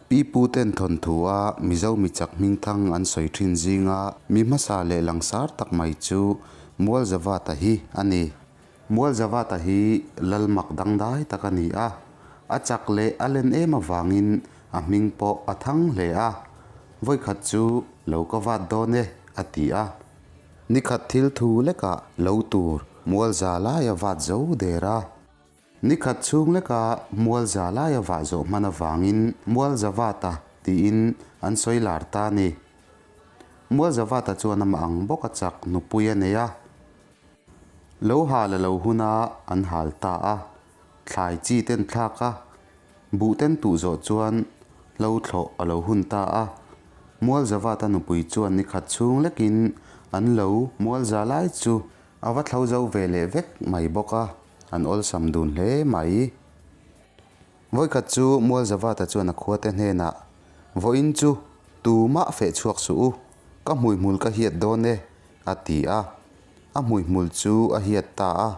Pi pu ten thawnthu a Mizo mi chak hmingthang an sawi thin zinga mi hmasa leh langsar tak mai chu Mualzavata hi a ni. Mualzavata hi lal mak dangdai tak a ni a, a chak leh a len em avangin a hming pawh a thang hle a, vawikhat chu lo ka vat dawn e a ti a. Nikhat thil thu lekah lo tur Mualza laia vat zo der a. Nikhat chhung leka Mualza laia vah zawh hman avangin Mualzavata tiin an sawi lar ta a ni. Mualzavata chuan amah ang bawk a chak nupui a nei a. Lo hal a lo hun a, an hal ta a. Thlai chi ten thlak a, buh ten tuh zawh chuan hlo thlawh a lo hun ta a. Mualzavata nupui chuan nikhat chhung lekin an lo Mualza lai chu a va thlo zo ve leh vek mai bawk a. An awlsam dun hle mai. Vawikhat chu Mualzavata chuan a khuate hnenah, Vawiin chu tumah feh chhuak suh u, ka hmuihmul ka hiat dawn e, a ti a. A hmuihmul chu a hiat ta a.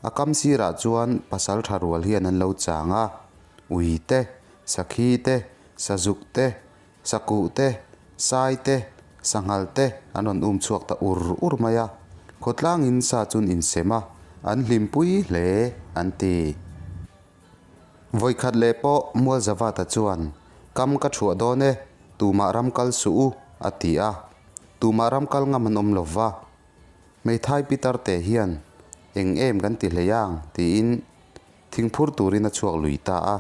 A kam sirah chuan pasal tha rual hian an lo chang a, ui te, sakhi te, sazuk te, Sakuh te, sai te, sanghal te an rawn um chhuak ta ur ur mai a, khawtlangin sa chun insem a, an hlimpui hle an ti. Vawikhat leh pawh Mualzavata chuan, Kam ka thuah dawn e, tumah ram kal suh u, a ti a. Tumah ram kal ngam an awm lo va. Hmeithai pitar te hian, Eng em kan ti hlei ang, tiin thingphur turin a chhuak lui ta a.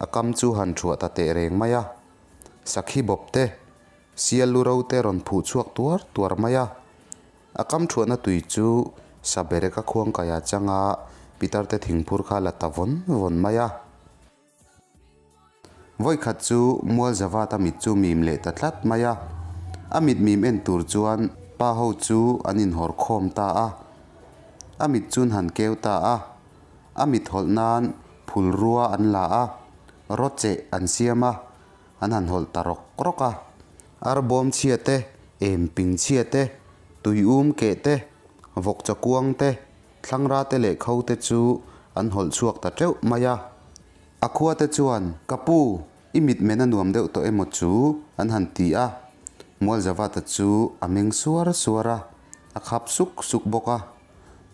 A kam chu han thuah ta teh reng mai a, sakhi bawp te, sial lu ro te rawn phuh chhuak tuar tuar mai a. A kam thuahna tui chu Sabereka khuangkaia changa pitar te thingphur kha la ta vawn vawn mai a. Vawikhat chu Mualzavata mit chu mim leh ta tlat mai a. A mit mim en tur chuan pa ho chu an inhawr khawm ta a. A mit chun han keu ta a. A mit hawlh nan phulrua an la a, rawcheh an siam a, an han hawlh ta rawk rawk a. Arbawm chhia te, em ping chhia te, tui um keh te, vawk chakuang te, thlangra te leh kho te chu an hawlh chhuak ta teuh mai a. A khua te chuan, Ka pu, i mit men a nuam deuh tawh emaw chu? an han ti a. Mualzavata chu a meng suar suar a, a khap suk suk bawk a.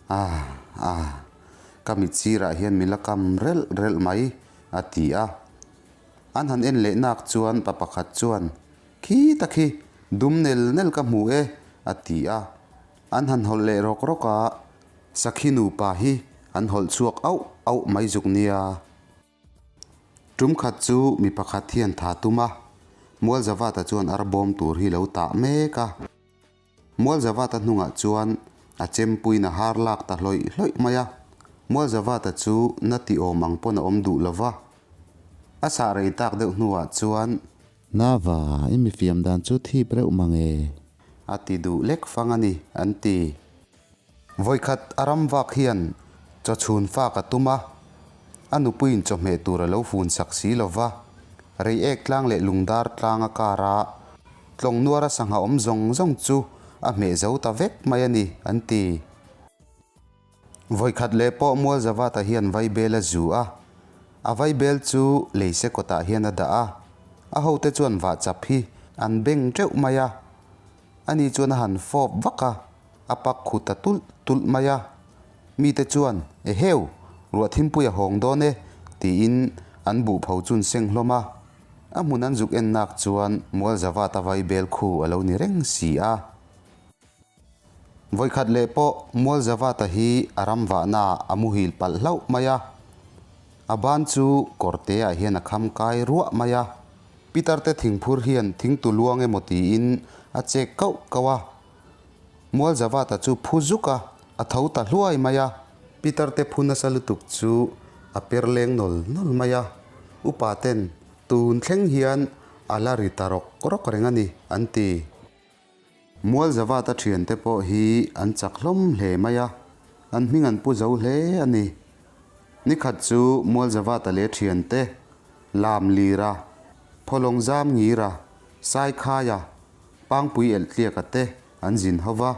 Ah, ah, ka mit sirah hian min la kam relh relh mai, a ti a. An han en leh nak chuan pa pakhat chuan, Khi ta khi, dum nel nel ka hmu e, a ti a. An han hawlh leh rawk rawk a, sakhi nupa hi an hawlh chhuak auh auh mai zuk nia. Tum khat chu mi pakhat hian tha tum a, Mualzavata chuan arbawm tur hi lo tah mek a. Mualzavata hnungah chuan a chempuiin a har lak ta hlawih hlawih mai a, Mualzavata chu na ti awm ang pawn a awm duh lo va. A sah rei tak deuh hnuah chuan. Nava, i mi fiam dan chu thip reuh mang e. A ti duh lek fang a ni, an ti. Vawikhat a ram vak hian chawchhun fak a tum a, a nupuiin chawhmeh tur a lo fun sak si lo va, Reiek tlang leh Lungdar tlang a kar a, Tlawng nuara sangha awm zawng zawng chu a hmeh zo ta vek mai a ni, an ti. Vawikhat leh pawh Mualzavata hian vaibel a zu a, a vaibel chu leise kawtah hian a dah a, a hote chuan vahchap hi an beng teuh mai a, ani chuan a han fawp vak a, a pak khu ta tulh tulh mai a. Mite chuan, Eheu, ruah thimpui a hawng dawn e, tiin an buhpho chun seng hlawm a. A hmun an zuk en nak chuan Mualzavata vaibel khu a lo ni reng si a. Vawikhat leh pawh Mualzavata hi a ram vahnaah a muhil palh hlauh mai a. A ban chu kawrteah hian a kham kai ruah mai a. Pitarte thingphur hian thingtu luang emaw tiin a chek kauh kauh a. Mualzavata chu phu zuk a, a tho ta hluai mai a. Pitarte phu nasa lutuk chu a per leng nawl nawl mai a. Upa ten tun thleng hian a la ri ta rawk rawk reng a ni, an ti. Mualzavata thiante pawh hi an chak hlawm hle mai a, an hming an pu zo hle a ni. Nikhat chu Mualzavata leh thiante, Lamlira, Phawlawng Zamngira, Saikhaia, Pangpui elhtliaka te an zin ho va,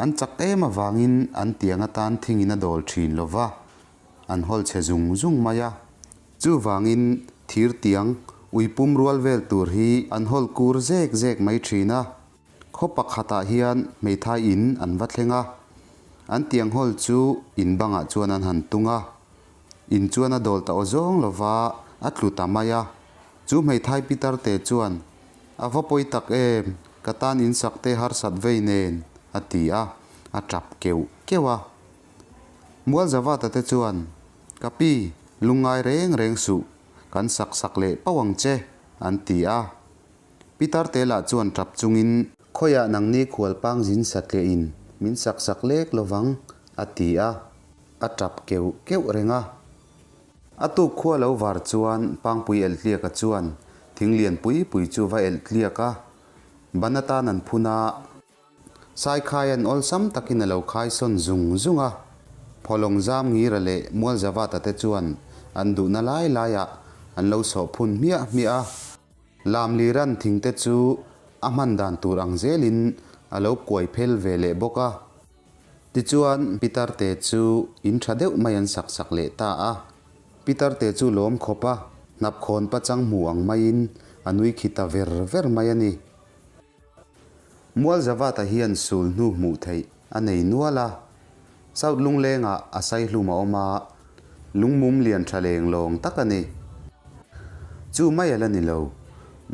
an chak em avangin an tiang atan thingin a dawl thin lo va, an hawl chhe zung zung mai a. Chuvangin thir tiang Ui pum rual vel tur hi an hawl kur zek zek mai thin a. Khaw pakhatah hian hmeithai in an va thleng a, an tiang hawl chu in bangah chuan an han tung a. In chuan a dawl ta aw zawng lova a tlu ta mai a. Chu hmeithai pitar te chuan, A va pawi tak em, ka tan in sak te harsat vei nen, a ti a, a tap keuh keuh a. Mualzavata te chuan, Ka pi, lungngai reng reng suh, kan sak sak leh pauh ang che, an ti a. Pitar te lah chuan tap chungin. Khawiah nangni khualpang zin satliahin min sak sak lek lovang, a ti a, a tap keuh keuh reng a. A tuk khua lo var chuan Pangpui Elhtliaka chuan thing lian pui pui chu va elh tliak a, ban atan an phun a. Saikhaia'n awlsam takin a lo khai sawn zung zung a, Phawlawng Zamngira leh Mualzavata te chuan an duhna lai laiah an lo sawh phun hmiah hmiah a. Lamliran thingte chu a hman dan tur ang zelin a lo kuai phel ve leh bawk a. Tichuan, Pitarte chu in tha deuh mai an sak sak leh ta a. Pitarte chu lawm khawp a, hnapkhawn pachang hmu ang maiin a nui khi ta ver ver mai a ni. Mualzavata hian sul hnu hmuh theih a nei nual a, South Lunglengah a saihlum a awm a, lungmum lian tha leng lawng tak a ni. Chu mai a la ni lo,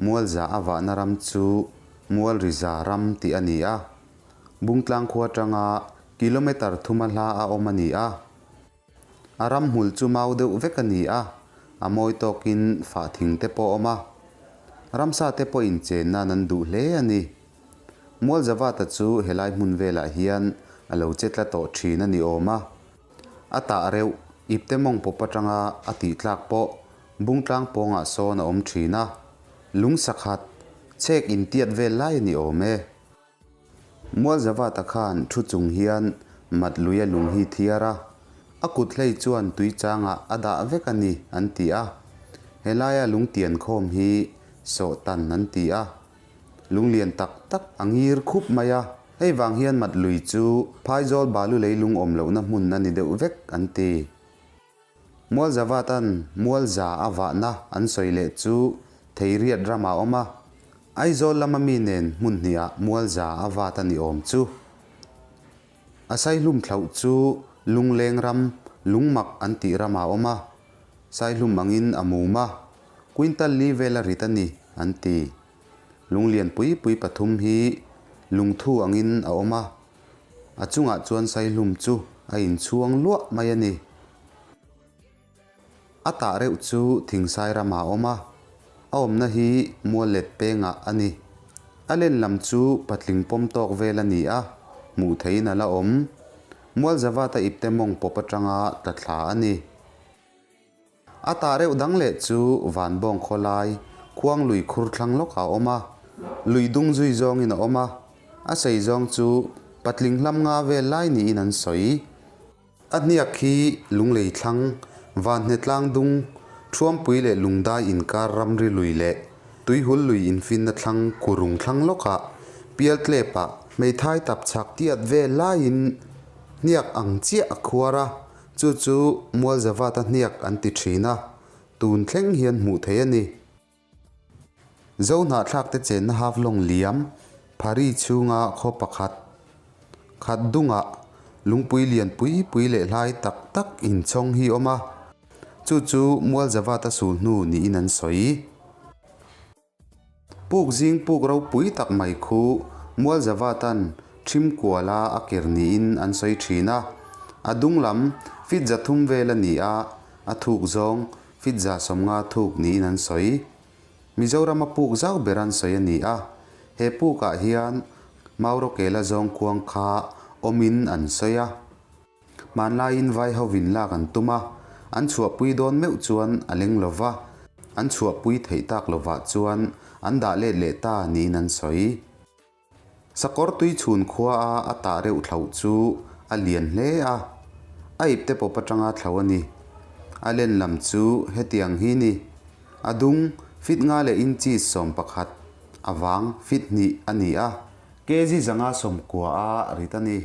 Mualza a vahna ram chu Mualriza ram tih a ni a, Bungtlang khua atanga kilometre thuma hla a awm a ni a. A ram hmul chu mau deuh vek a ni a, a mawi tawkin fah thing te pawh a awm a. Ramsa te pawhin chen nan an duh hle a ni. Mualzavata chu helai hmun velah hian a lo che tla tawh thin a ni awm a. A tah reuh, ipte mawng pawp atanga a tih tlak pawh Bungtlang pawngah sawn a awm thin a. Lung sakhat, chhek intiat vel lai a ni awm e. Mualzavata khan thu chung hian mat lui a lung hi thiar a, a kut hlei chuan tui changah a dah vek a ni an ti a. Helaia lung tian khawm hi sawhtan an ti a, lung lian tak tak a ngir khup mai a. Hei vang hian mat lui chu phaizawl balu leilung awm lohna hmun a ni deuh vek an ti. Mualzavatan Mualza a vahna an sawi leh chu Theiriat ramah a awm a, Aizawl lama mi nen hmun hnihah Mualza a vat a ni awm chu. A saihlum thlauh chu Lungleng ram, Lungmak an tih ramah a awm a, saihlum angin a mum a, quintal li vel a rit a ni an ti. Lunglian pui pui pathum hi lungthu angin a awm a, A chungah chuan saihlum chu a inchhuang luah mai a ni. A tah reuh chu thingsai ramah a awm a, a awmna hi mual let pengah a ni. A len lam chu patling pawm tawk vel a ni a, hmuh theihin a la awm. Mualzavata ipte mawng pawp atanga tla thla a ni. A tah reuh dang leh chu Vanbawng khawlai khuang lui khur thlang lawkah a awm a, lui dung zui zawngin a awm a, a sei zawng chu patling hlam nga vel lai niin an sawi. A hniak hi Lunglei thlang, Vanhne tlang dung, Thuampui leh Lungdai inkar ramri lui leh Tuihul lui infinna thlang Kurung thlang lawkah Pialtlepah hmeithai tapchhak tiat vel laiin hniak ang chiah a khuar a, Chu chu Mualzavata hniak an ti thin a, tun thleng hian hmuh theih a ni. Zo hnahthlakte chenna Haflong liam, Phari chhunga khaw pakhat khat dungah lungpui lian pui pui leh hlai tak tak inchhawng hi awm a, chu chu Mualzavata sul hnu niin an sawi. Puk zing puk ropui tak mai khu Mualzavatan ṭhim kuala a ker niin an sawi ṭhin a. A dung lam fit 300 vel a ni a, a thuk zawng fit 150 thuk niin an sawi. Mizorama puk zau ber an sawi a ni a, he pukah hian Maurawkela zawng kuang kha awmin an sawi a. Hmanlaiin vai hovin lak an tum a, an chhuahpui dawn meuh chuan a leng lo va, an chhuahpui theih tak lovah chuan an dah let leh ta niin an sawi. Sakawr tui chhun khua a a tah reuh thlauh chu a lian hle a, a ipte pawp atanga thlo a ni. A len lam chu hetiang hi ni, a dung fit nga leh inches 11, a vang fit hnih a ni a. Kg 590 a rit a ni.